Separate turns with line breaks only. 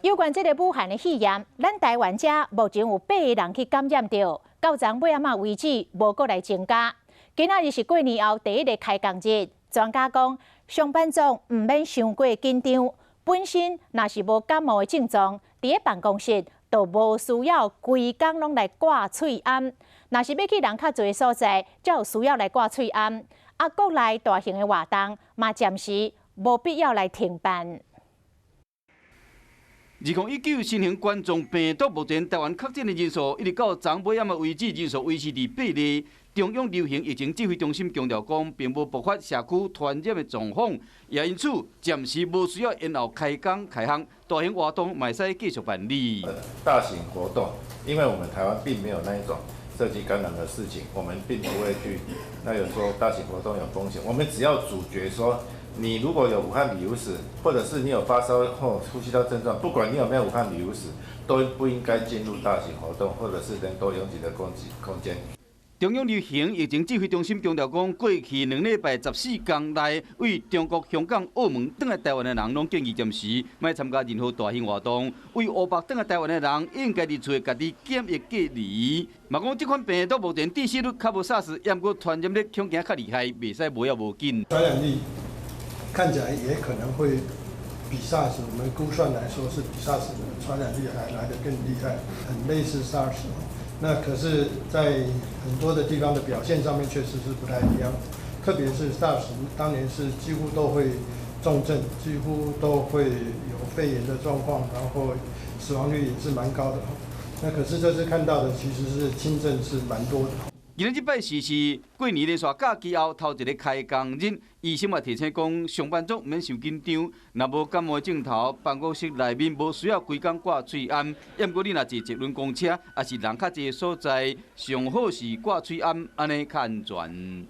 有關這个武漢的肺炎，咱台灣遮目前有八个人去感染著，到昨尾仔為止無閣來增加。今仔日是過年後第一個開工日，專家講上班族毋免傷過緊張，本身若是無感冒的症狀，佇咧辦公室就無需要規工攏來掛喙罨。若是欲去人較濟的所在，才有需要來掛喙罨。啊，國內大型的活動嘛，暫時無必要來停辦。
2019新型冠狀病毒目前台灣確診的人數，一直到昨尾暗為止，人數維持佇八例。中央流行疫情指揮中心強調講，並無爆發社區傳染的狀況，也因此暫時無需要延後開工開放，大型活動嘛會使繼續辦理。
大型活動，因為我們台灣並沒有那一種社區感染的事情，我們並不會去，那有說大型活動有風險，我們只要阻絕說，你如果有武漢旅遊史，或者是你有發燒或呼吸道症狀，不管你有沒有武漢旅遊史，都不應該進入大型活動或者是人多擁擠的空間。
中央流行疫情指揮中心強調講，過去2禮拜14天內，對中國香港、澳門轉來台灣的人，攏建議暫時莫參加任何大型活動。對烏北轉來台灣的人，應該佇厝家己檢疫隔離。嘛講這款病毒目前致死率較無 SARS，毋過傳染力恐驚較厲害，袂使無要無緊。
傳染力看起來也可能會比 SARS，我們估算來說是比 SARS 的傳染力還來得更厲害，很類似 SARS。那可是，在很多的地方的表現上面確實是不太一樣，特別是 SARS 當年是幾乎都會重症，幾乎都會有肺炎的狀況，然後死亡率也是蠻高的。那可是這次看到的其實是輕症是蠻多的。
今仔日拜四是過年連續假期後頭一個開工日，醫生嘛提醒講，上班族毋免傷緊張，若無感冒症頭，辦公室內面無需要規工掛喙罨。毋過你若坐捷運公車，抑是人較濟的所在，上好是掛喙罨，按呢較安全。